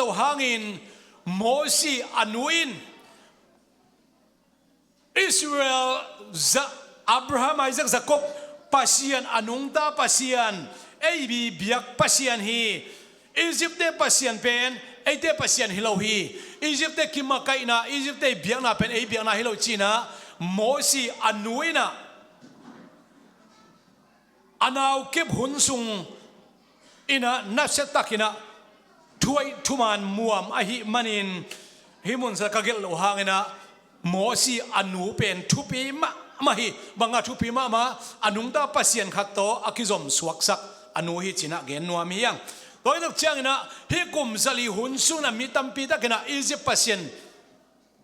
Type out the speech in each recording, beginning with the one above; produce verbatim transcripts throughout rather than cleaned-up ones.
lo hangin Mosi a nu in Israel, Za-, Abraham, Isaac, Jacob Pasian, a nungta Pasian, ei biak Pasian hi. Egypt-te Pasian pen eite Pasian hi lo hi. Egypt-te kimakaihna, Egypt-te biakna pen ei biakna hi lo cinah Mosi a nu inah a naukip hun sung inah nasia takinah thuaih thuman muam ahih manin, hih munsa ka gelh loh hanginah Mosi a nu pen thupi mahmah hi. Bangah thupi mahmah? A nungta Pasian khat tawh a kizom suaksak a nu hi cinah gen nuam hi hang. Tua hi tak cianginah hih kum zali hun sunah mi tampi takinah Egypt Pasian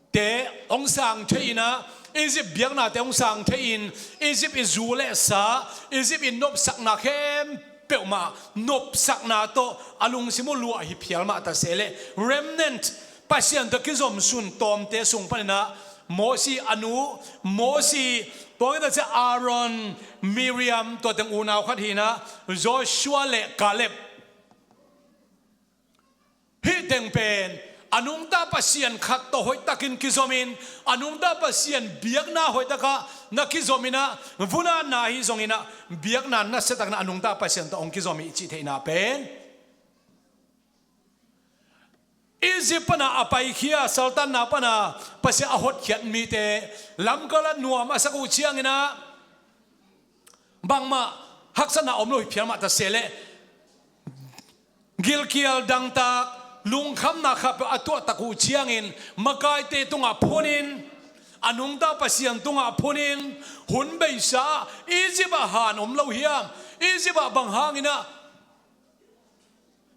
te hong sang thei inah, Egypt biaknate hong sang thei in, Egypt i zu le sa, Egypt i nopsakna khempeuh mah nopsakna tawh a lungsim uh luah hi phial mah ta se leh, remnant, Pasian tawh kizom sun tawmte sung paninah Mosi a nu, Mosi, tua kita cia Aaron, Miriam, tua teng unau khat hinah Joshua le Caleb. Hih teng pen a nungta Pasian khat tawh hoihtakin kizomin, a nungta Pasian biakna hoihtakah na kizominah, vunanna ahi zonginah biakna nasiatakinah a nungta Pasian tawh hong kizom hi i cih theihna pen, Egypt pana a paikhia, saltanna pana Pasian a hotkhiat mite lamkalah nuam a sak uh cianginah bangmah haksatna om lo hi phial mah ta se leh, gilkial dangtak, lungkhamna khapeuh a tuahtak uh ciangin makaite tungah phunin, a nungta Pasian tungah phunin, hun beisa, Egypt ah han om lo hiam? Egypt ah bang hanginah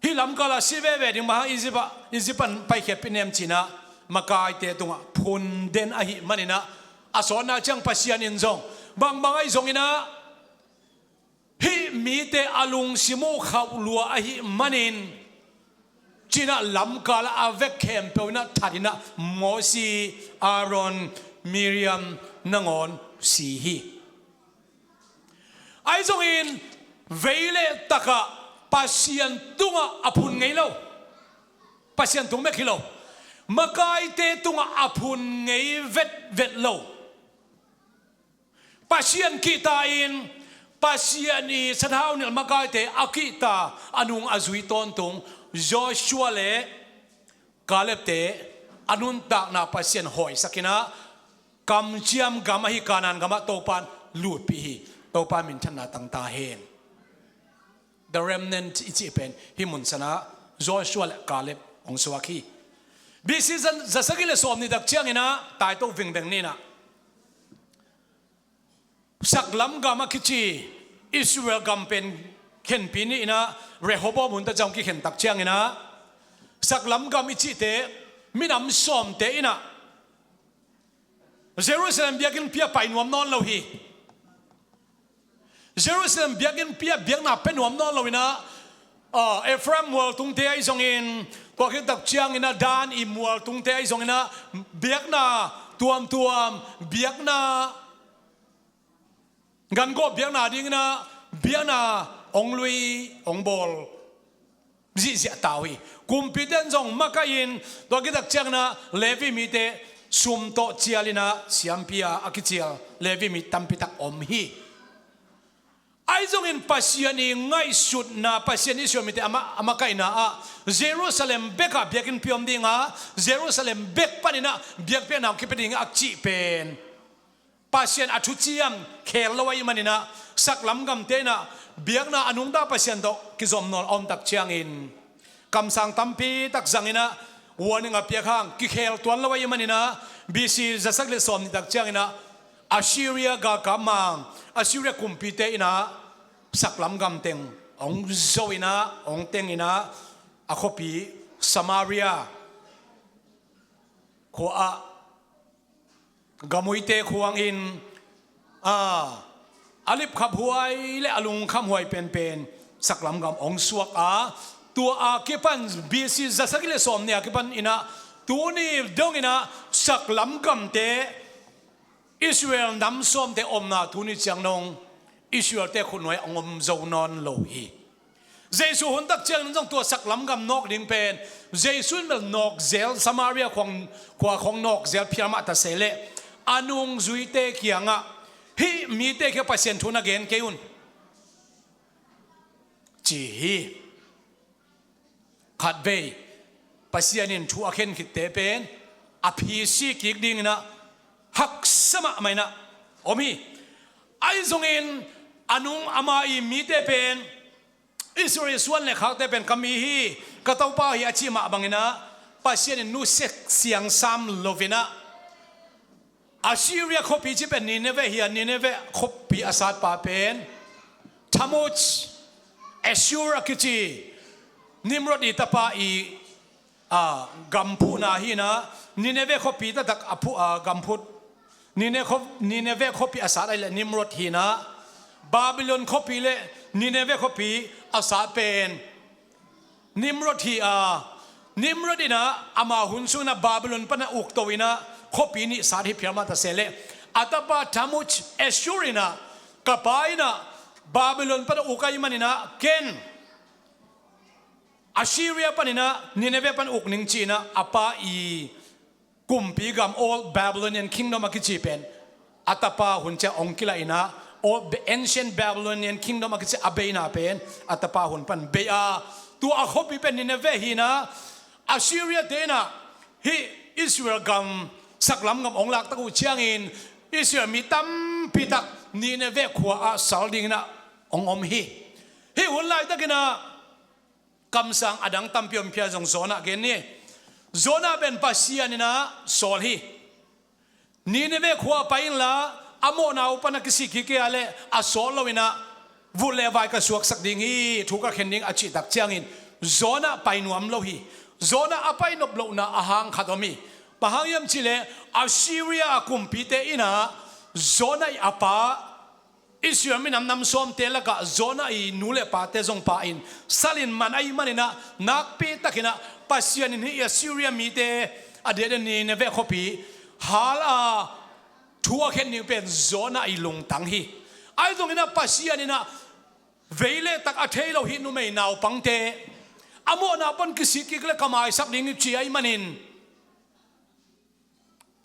hih lamkalah si veve ding, bang hang Egypt ah, Egypt pan paikhiatpih nem cinah makaite tungah phun den ahih maninah, a sawtna ciang Pasian in zong bangbang ahi zonginah hih mite a lungsim uh khauh lua ahih manin cinah lamkalah a vek khempeuh inah thatinah Mosi, Aaron, Miriam nangawn si hi. Ahi zongin vei le takah Pasian tungah a phun ngei lo. Pasian tung bek hi lo. Makaite tungah a phun ngei vetvet lo. Pasian kihta in, Pasian i sathau nilh makaite a kihta, a nung a zui tawntung Joshua le Caleb-te a nuntakna Pasian hawisakinah kamciam gam ahi Kanaan gamah Topan lutpih hi. Topa minthanna tangta hen. The remnant i cih pen hih munsanah Joshua le Caleb hong suak hi. B C za-, zasagih le sawm nih tak cianginah taito vingveng ninah saklam gam a kici Israel gam pen khenpi nih inah Rehoboam hun ta ciang kikhen tak cianginah saklam gam i cihte minam sawmte inah Jerusalem biakinnpi ah pai nuam nawn lo hi. Jerusalem biakinnpi ah biakna pia nuam nawn lo inah, ah, Ephraim mualtungte ahi zongin, tua khit tak cianginah Dan i mualtungte ahi zonginah biakna tuamtuam, biakna gangawh biakna dinginah biakna hong lui hong bawl zihziah ta uh hi. Kumpite in zong makaih in, tua khit tak cianginah Levi mite sum tawh cialinah siampi a a kicial Levi mi tampitak om hi. Ahi zongin Pasian i ngaihsutna, Pasian Israel mite a ma-, a makaihna ah Jerusalem bekah biakinnpi om dinga, Jerusalem bek paninah biakpiakna hong kipia ding a cih pen Pasian a thuciam khel lo ahih maninah saklam gamte inah biakna a nungta Pasian tawh kizom nawn a om tak ciangin kamsang tampi tak zanginah warning a piak hang kikhel tuan lo ahih maninah B C zasagih le sawm nih tak cianginah Assyria galkap mang, Assyria kumpite inah saklam gamteng hong zo inah hong teng inah a khuapi Samaria khua-ah gamuite khuangin, a, a lipkhaphuai le a lungkhamhuai penpen saklam gam hong suak a, tua a kipan B C zasagih le sawm nih a kipan inah tuni donginah saklam gamte Israel nam sawmte omna tuni ciang dong Israelte khutnuai hong om zo nawn lo hi. Jesu hun tak ciangin zong tua saklam gam nawk ding pen, Jesu in bel nawkzel, Samaria khua, khua khawng nawkzel phial mah ta se leh, a nungzuite kiangah, "Hih mite kia Pasian thu na gen kei un," ci hi. Khatvei Pasian in thu a khen khitte pen a phisi kik dinginah haksa mahmah inah om hi. Ahi zongin a nung ama i mite pen Israel suan le khakte pen ka mi hi, ka Topa hi a cih mah banginah Pasian in nusia siangsam loinah Assyria khuapi cih pen Nineveh hi a, Nineveh khuapi a satpa pen Tammuz, Ashur a kici Nimrod i tapa i, a, gamphuhna hinah, Nineveh khuapi taktak a phuh, a, gamphut. Nine khuap-, Nineveh khuapi a sat ahih leh Nimrod hinah, Babylon khuapi le Nineveh khuapi a sat pen Nimrod hi a, Nimrod inah ama hun sunginah Babylon panah ukto inah khuapi nih sat hi phial mah ta se leh, a tapa Tammuz, Ashur inah, "Ka pa inah Babylon panah uk ahih maninah ken Assyria paninah Nineveh pan uk ning," ci-inah a pa i kumpi gam, Old Babylonian Kingdom a kici pen a tapa hun ciang hong kilah inah, Old, Ancient Babylonian Kingdom a kici a beina pen a tapa hun pan bei a, tua a khuapi pen Nineveh hinah, Assyria te inah hih Israel gam, saklam gam hong laktak uh ciangin Israel mi tampi tak Nineveh khua ah sal dinginah hong om hi. Hih hun laitakinah kamsang a dang tampi om phial zong Jonah gen ni. Jonah pen Pasian inah sawl hi. "Nineveh khua pai inla, a mawhna uh pan a kisik kik kei leh a sawt loinah vut le vai ka suaksak ding hi, thu ka khen ding," a cih tak ciangin Jonah pai nuam lo hi. Jonah a pai nop lohna a hang khat om hi. Bang hang hiam cih leh Assyria a kumpite inah Jonah i a pa, Israel minam nam sawmte lakah Jonah i nu le pate zong pa-in salin man ahih maninah, nakpi takinah Pasian in hih Assyria mite a diakdiak Nineveh khuapi hal a, thu a khen ding pen Jonah i lungtang hi. Ahi zonginah Pasian inah vei le tak a thei lo hih numei naupangte a mawhna pan kisik kik le ka maisak ding hi ci ahih manin,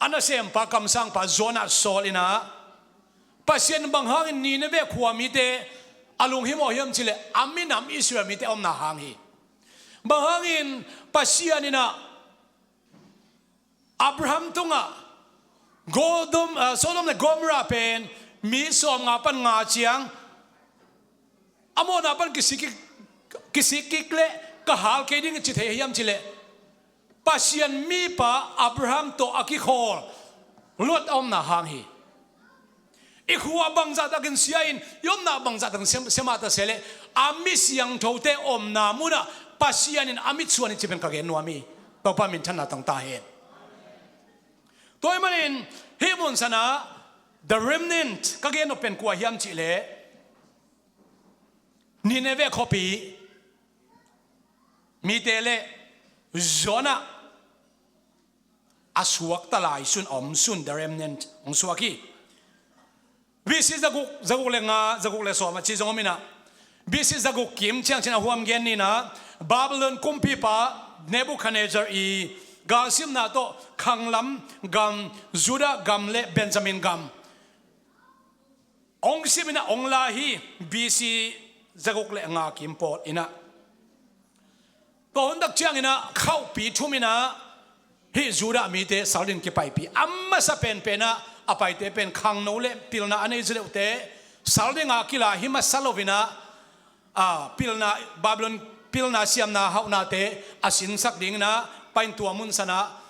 a nasempa kamsangpa Jonah sawl inah, Pasian bang hangin Nineveh khua mite a lunghimawh hiam cih leh a minam Israel mite a omna hang hi. Bang hangin Pasian inah Abraham tungah Godom, ah, Sodom le Gomorrah pen mi sawmnga pan nga ciang a mawhna pan kisik kik, kisik kik le ka hal kei ding hi ci thei hiam cih leh, Pasian mipa Abraham tawh a kikhawl Lot a omna hang hi. I khua bangzah takin sia in, i omna bangzah takin sia, sia mah ta se leh, a mi siangthote omna munah Pasian in a mitsuan hi ci pen ka gen nuam hi. Topa minthanna tong ta hen. Tua ahih manin hih mun sanah the remnant ka gen nop pen kua hiam cih leh, Nineveh khuapi mite le Jonah a suakta lai sun, a om sun, the remnant hong suak hi. B C zaguk, zaguk le nga, zaguk le sawm a ci zong om inah, B C zaguk kim ciang cin a huam gen ni inah, Babylon kumpipa Nebuchadnezzar i galsimna tawh khanglam gam, Judah gam le Benjamin gam hong sim inah hong la hi. B C zaguk le nga kim pawl inah, tua hun tak ciang inah khauhpi thum inah hih Judah mite sal ding kipaipih. A masa penpen ah a paite pen khangno le pilna a nei zaw deuhte sal ding a kila hi masa lo inah, a, pilna, Babylon pilna siamna hauhnate a sinsak ding inah pai in, tua mun sanah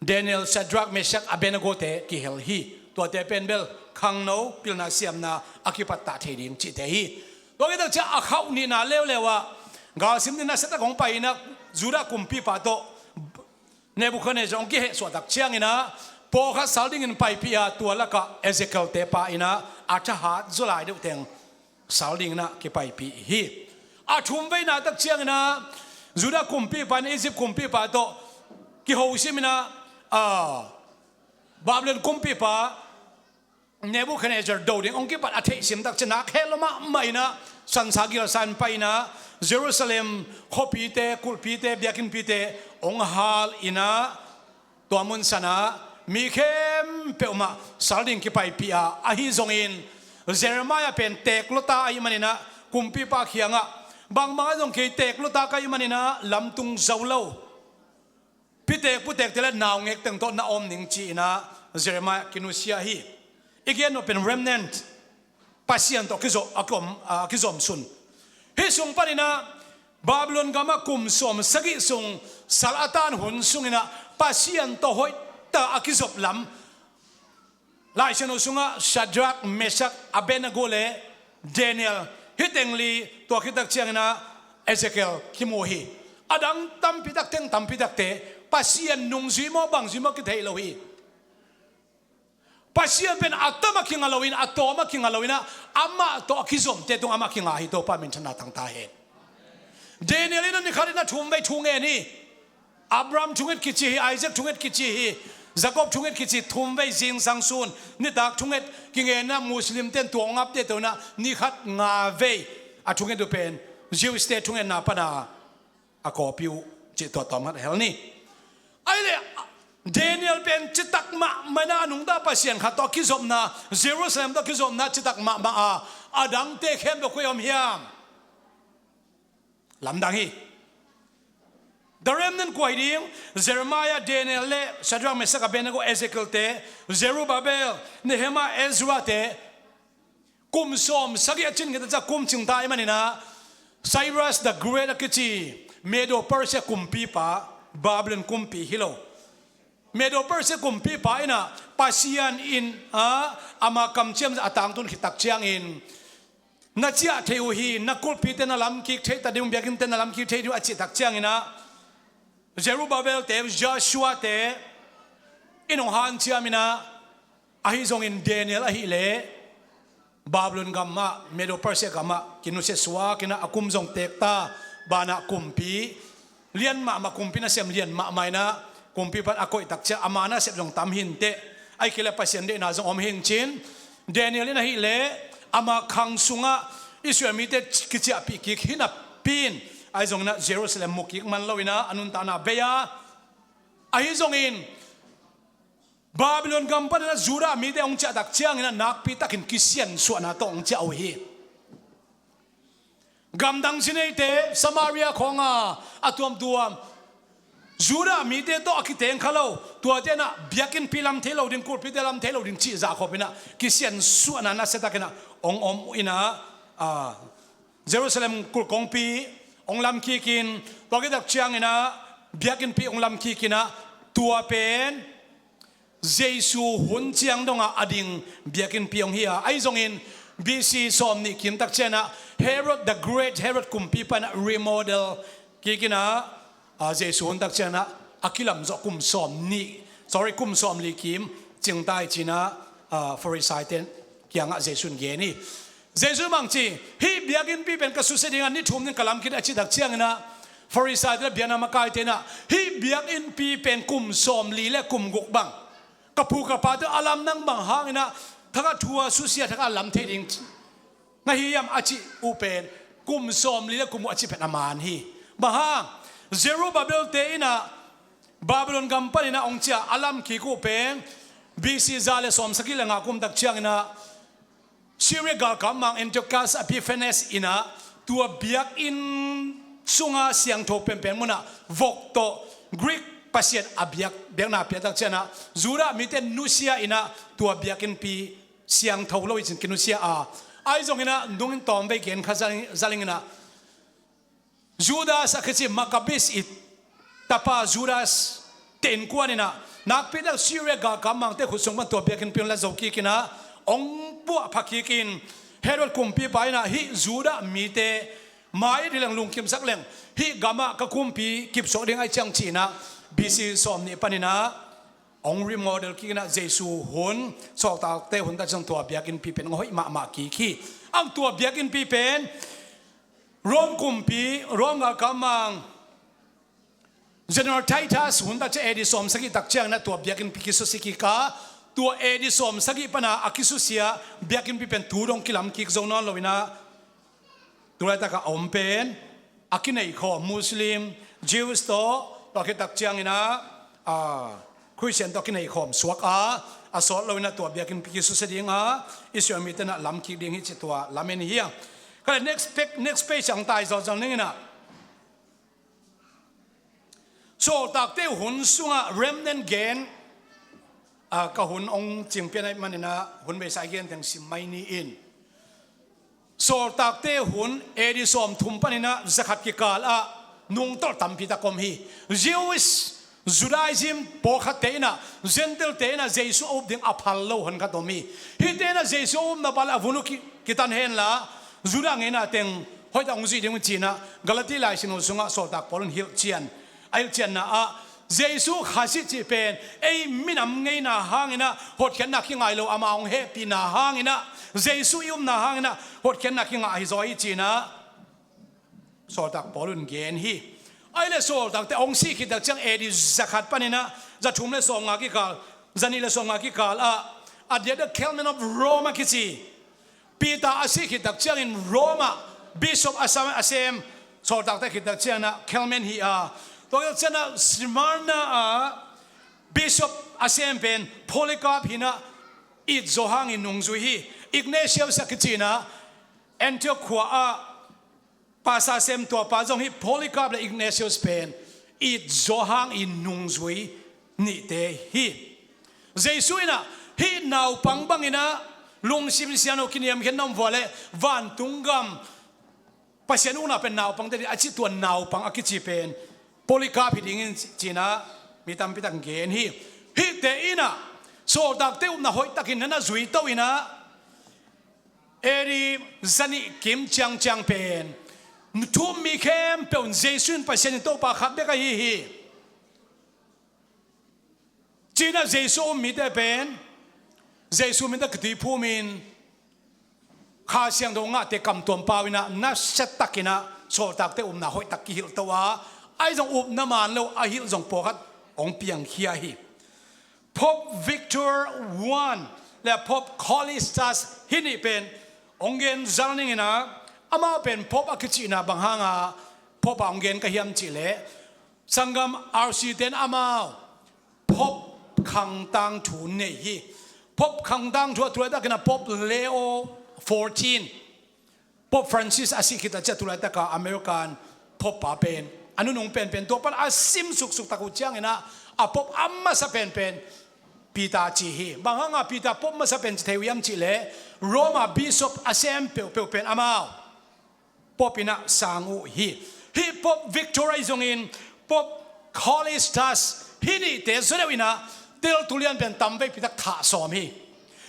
Daniel, Shadrach, Meshach, Abednego te kihel hi. Tuate pen bel khangno pilna siamna a kipattah thei ding cihte hi. Tua khit tak ciang a khauh nihna leuleu ah galsim ding nasia tak hong pai inah Judah kumpipa tawh Nebuchadnezzar hong kihehsuah tak ciang inah pawlkhat sal dingin paipih a, tua lakah Ezekiel te pa inah a thahat zaw lai deuh teng sal ding inah kipaipih hi. A thumveina tak ciang inah Judah kumpipa in Egypt kumpipa tawh kihosim inah, a, Babylon kumpipa Nebuchadnezzar do ding hong kipat a theihsim tak ciang inah khel lo mahmah inah Sansa gilsa in pai in ah Jerusalem khuapite, kulhpite, biakinnpite hong hal in ah, tua mun sanah mi khempeuh mah sal ding kipaipih a, ahi zongin Jeremiah pen teek luata ahih manin ah kumpipa kiangah, bangmah zong kei teek luata ka hih manin ah lamtung zo lo, piteek puteekte le naungek teng tawh na om ning ci-in ah Jeremiah kinusia hi. I gen nop pen remnant, Pasian tawh kizom, a kiom, a kizom sun. Hih sung panin ah Babylon gamah kum sawm sagih sung sal a tan hun sungin ah Pasian tawh hoihtak a kizop lam, Lai Siangtho sungah Shadrach, Meshach, Abednego le Daniel, hih teng li, tua khit tak ciangin ah Ezekiel kimu hi. A dang tampi tak teng, tampi takte Pasian nungzui maw bangzui maw kitheih lo hi. Pasian pen a tam a kinga loin, a tawm a kinga loin ah, amah tawh a kizomte tung amah kinga hi. Topa minthanna tang ta hen. Daniel in a ni khat in ah thum vei thu ngen hi. Abraham thunget kici hi, Isaac thunget kici hi, Jacob thunget kici, thum vei zingsang sun, nitak thunget kingen ah Muslim ten tua ngapte tawh in ah ni khat nga vei a thunget uh pen Jewish te thungetna pana a kawpi uh cih tua tawm khat hel ni. Ahih leh Daniel pen citak mahmah in ah a nungta Pasian khat tawh a kizopna, Jerusalem tawh a kizopna citak mahmah a, a dangte khempeuh koi a om hiam? Lamdang hi. The remnant kua hi ding? Jeremiah, Daniel le Shadrach, Meshach, Abednego, Ezekiel te, Zerubbabel, Nehemiah, Ezra te. Kum sawm sagih a cin khit ciang kum cingta ahih manin ah Cyrus the Great a kici Medo Persia kumpipa, Babylon kumpi hi lo. Medo Persia kumpipa in ah Pasian in ah ama kamciam a tangtun khit tak ciangin, na ciah thei uh hi, na kulhpite na lamkik thei ta ding, biakinnte na lamkik thei ding uh a cih tak ciangin ah Zerubbabel te, Joshua te in hong hanciam in ah, ahi zongin Daniel ahih leh Babylon gamah, Medo Persia gamah kinusia suak in ah, a kum zong teek ta, banah kumpi lian mahmah, kumpi nasem lian mahmah in ah, kumpi pan a koih tak ciang ama nasep zong tam hi inteh, ahih kei leh Pasian deihna zong om hi ing cin. Daniel in ahih leh ama khang sungah Israel mite kiciahpih kik hi napi in, ahi zongin ah Jerusalem mu kik man lo in ah a nuntakna bei a, ahi zongin Babylon gam panin ah Judah mite hong ciah tak ciangin ah nakpi takin kisiansuahna tawh hong ciah uh hi. Gamdang sineite Samaria khawng a, a tuamtuam Judah mite tawh a kiteng kha lo, tuate in ah biakinnpi lam thei lo ding, kulhpite lam thei lo ding cih zahkhop in ah kisiansuahna nasia takin ah hong om in ah, a, Jerusalem kulh kongpi hong lamkik in, tua khit tak ciangin ah biakinnpi hong lamkik in ah, tua pen Jesu hun ciang dongah a ding biakinnpi hong hi a, ahi zongin B C sawmnih kim tak ciangin ah Herod the Great, Herod kumpipa in ah remodel kik in ah, a, Jesu hun tak ciangin ah a kilamzawh kum sawmnih, sorry, kum sawmli kim cingta hi ci-in ah, a, Farisai te kiangah Jesu in gen hi. Jesu in bang ci, hih biakinnpi pen ka susia ding a, ni thum ding ka lam kik a cih tak ciangin ah Farisai te le biakna makaite in ah, hih biakinnpi pen kum sawmli le kum guk bang ka pu ka pate a lam, nang bang hangin ah thakhat thu a susia, thakhat a lam thei ding na hi hiam a cih uh pen kum sawmli le kum guk a cih pen a man hi. Bang hang? Zerubbabel te in ah Babylon gam panin ah hong ciah a lam kik uh pen B C za le sawmsagih le nga kum tak ciangin ah Syria galkap mang Antiochus Epiphanes in ah tua biakinn sunga siangtho penpen munah vok tawh Greek pasian a biak, biakna pia tak ciangin ah Judah mite nusia in ah tua biakinnpi siangtho lo hi ci-in kinusia a, ahi zongin ah nungin tawmvei gen kha zaling, zaling in ah Judas a kici Maccabees i tapa Judas te innkuan in ah nakpi tak Syria galkap mangte khut sung pan tua biakinnpi hong la zo kik in ah hong puahpha kik in, Herod kumpipa in ah hih Judah mite mai-et hi leng, lungkimsak leng, hih gamah ka kumpi kipsuak ding ahi ciang ci-in ah B C sawmnih panin ah hong remodel kik in ah Jesu hun, sawltakte hun tak ciang tua biakinnpi pen hong hoih mahmah kik hi. Ang tua biakinnpi pen Rome kumpi, Rome galkap mang General Titus hun tak ciang A D sawmsagih tak ciangin ah tua biakinnpi kisusia kik a, tua A D sawmsagih pana a kisusia biakinnpi pen tu dong kilam kik zo nawn lo in ah tulaitak a om pen a kineikhawm Muslim, Jews tawh, tua khit tak ciangin ah, a, Christian tawh a kineikhawm suak a, a sawt lo in ah tua biakinn pi kisusia ding a, Israel mite in ah lam kik ding hi ci tua lamen hi a. Ka le next page, next page ang tai zawzal ning in ah. Sawltakte hun sungah remnant gen, a, ka hun ong cingpian ahih manin ah hun beisa i gen teng sim mai ni in. Sawltakte hun A D sawmthum panin ah zakhat kikal ah nungtolh tampi tak om hi. Jewish, Judaism pawlkhatte in ah, Gentile-te in ah Jesu a up ding a phal lo honkhat om hi. Hihte in ah Jesu a upna pal a vun uh ki-, kitan henla, Judah ngeina teng hoihtak hong zuih ding uh ci-in ah Galati laisin uh sungah sawltak Paul in hilhcian, a hilhcianna ah Jesu Khazih cih pen ei minam ngeina hangin ah hotkhiatna kingah lo, ama hong hehpihna hangin ah, Jesu i upna hangin ah hotkhiatna kingah hi zaw hi ci-in ah sawltak Paul in gen hi. Ahih leh sawltakte hong sih khit tak ciang A D zakhat panin ah zathum le sawmnga kikal, zanih le sawmnga kikal ah, a diakdiak Clement of Rome a kici Peter a sih khit tak ciangin Rome ah bishop a sem, a sem, sawltakte khit tak ciangin ah Clement hi a, tua khit tak ciangin ah Smyrna ah bishop a sem pen Polycarp hi-in ah it zaw hangin nungzui hi. Ignatius a kici-in ah Antioch khua ah pastor sem, tuapa zong hih Polycarp le Ignatius pen it zaw hangin nungzui nihte hi. Jesu in ah hih naupang bangin ah lungsim sian uh, kiniamkhiatna om vua leh vantung gam Pasian ukna pen naupangte ding a cih, tua naupang a kici pen Polycarp hi dingin ci-in ah mi tampi tak gen hi. Hihte in ah sawltakte upna hoihtakin na na zuito in ah A D zanih kim ciangciang pen thu-um mi khempeuh in Jesu in Pasian in Topa khat bek ahi hi ci-in ah Jesu a um mite pen Jesu min tawh kituiphum in Kha Siangtho ngahte kamtuam pau in ah nasia takin ah sawltakte upna hoihtak kihilh to a, ahi zong upna man lo a hilh zong pawlkhat hong piangkhia hi. Pope Victor One le Pope Callistus, hih nih pen hong gen zal ning in ah, amau pen Pope a kicihna bang hanga Pope a hong gen ka hiam cih leh, sanggam R C te in amau Pope khang tangthu nei hi. Pope khang tangthu a tu laitakin a Pope Leo fourteen, Pope Francis a sih khit a ciah tu laitaka American Pope pa pen a nunung penpen, tua pan a sim suksuk tak uh ciangin ah a Pope a masa penpen Peter ci hi. Bang hanga Peter Pope masa pen ci thei uh hiam cih leh, Roma Bishop a sem peuhpeuh pen amau Pope in ah sang uh hi. Hih Pope Victor ahi zongin Pope Callistus, hih nihte zaw deuh in ah teltu lian pen tamveipi tak thah sawm hi.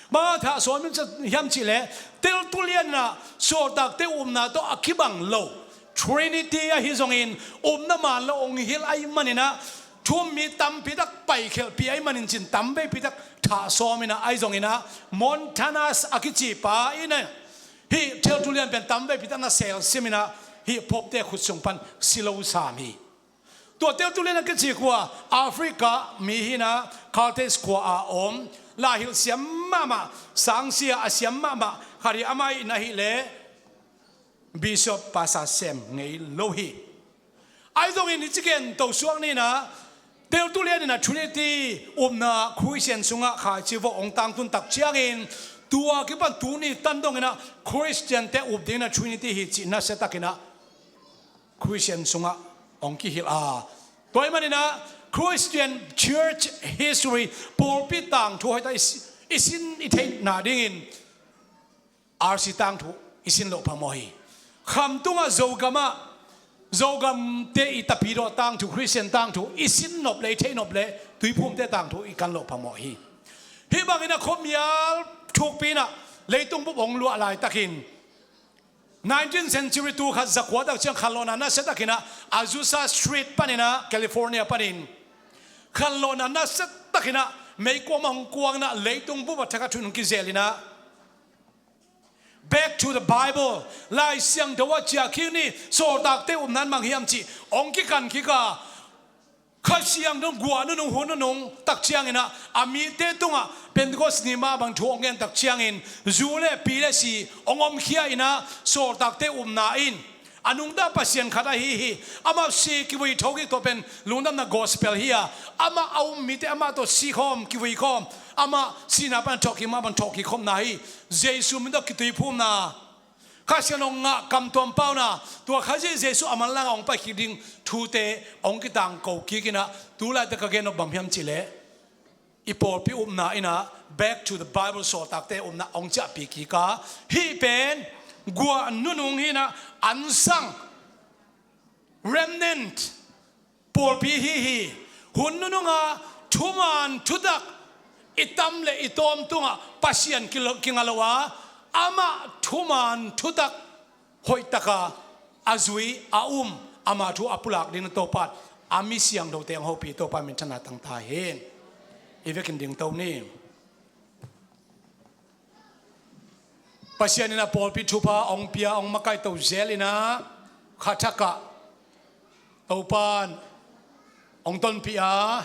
Bang hang thah sawm hiam cih leh, teltu lian in ah sawltakte upna tawh a kibang lo Trinity ahi zongin upna man lo hong hilh ahih manin ah, thu-um mi tampi tak paikhelhpih ahih manin cin tamveipi tak thah sawm in ah, ahi zongin ah Montanus a kici pa in ah hih teltu lian pen tamveipi tak na selsim in ah hih Pope-te khut sung pan si lo sam hi. Tua teltu lian a kici khua Africa mi hi in ah, Carthage khua a om, laihilh siam mahmah, sangsia a siam mahmah khat hi. Amah in ahih leh Bishop, pastor sem ngei lo hi. Ahi zongin hih ci gen to suak ni in ah, teltu lian in ah Trinity upna Christian sungah khaici vawh hong tangtun tak ciangin, tua kipan tuni tan dong in ah Christian-te up ding in ah Trinity hi cih nasia takin ah Christian sungah hong kihilh a, tua ahih manin ah Christian church history, pulpit tangthu hoihtak i si-, i sin i theihna dingin R C tangthu i sin loh phamawh hi. Khamtungah Zogam ah, Zogamte i tapidawh tangthu, Christian tangthu i sin nop leh, i theih nop leh, Tuiphumte tangthu i kan loh phamawh hi. Hih bangin ah khuamial thukpi in ah leitung bup hong luah laitakin, nineteenth century tul khat za kua tak ciang khanlawhna nasia takin ah Azusa Street panin ah, California panin khanlawhna nasia takin ah meikuang mah hong kuang in ah leitung bup a thak a thu-in hong kizel in ah, Back to the Bible, Lai Siangtho ah ciah kik ni, sawltakte upna in bang hiam cih hong kikan kik a, Kha Siangtho guah nunung, hun nunung tak ciangin ah, a mite tungah Pentecost ni mah bang thu hong gen tak ciangin, zu le pi le si hong omkhia in ah, sawltakte upna in A nungta Pasian khat ahi hi. Amah si kivui thokik tawh pen lungdamna gospel hi a, amah a um mite amah tawh si khawm, kivui khawm, amah sihna pan thawhkik, mah pan thawhkik khawmna hi. Jesu min tawh kituiphumna, Kha Siangtho ngah kamtuam pauna, tua Kha Jesu a manlangah hong paikik ding thute hong kitangko kik in ah, tu laitak ka gen nop bang hiam cih leh, i pawlpi upna in ah Back to the Bible sawltakte upna hong ciahpih kik a, hih pen guah nunung hi in ah, ansang, remnant pawlpi hi hi. Hun nunungah thuman thutak i tam le i tawm tungah Pasian kilo-, kinga lo a, amah thuman thutak hoihtaka a zui, a um, ama thu a pulak ding na Topa, a mi siangthote hong hopih Topa minthanna tangta hi. I vekin dingto ni. Pasian in a pawlpi thupha hong pia, hong makaihto zel in ah, kha thakah Topan hong tonpih a,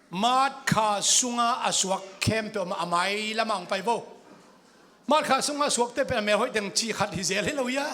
March kha sunga a suak khempeuh mah a mai lamah hong pai vo. March kha sunga suakte pen a mel hoih teng cih khat hi zel hi lo ia.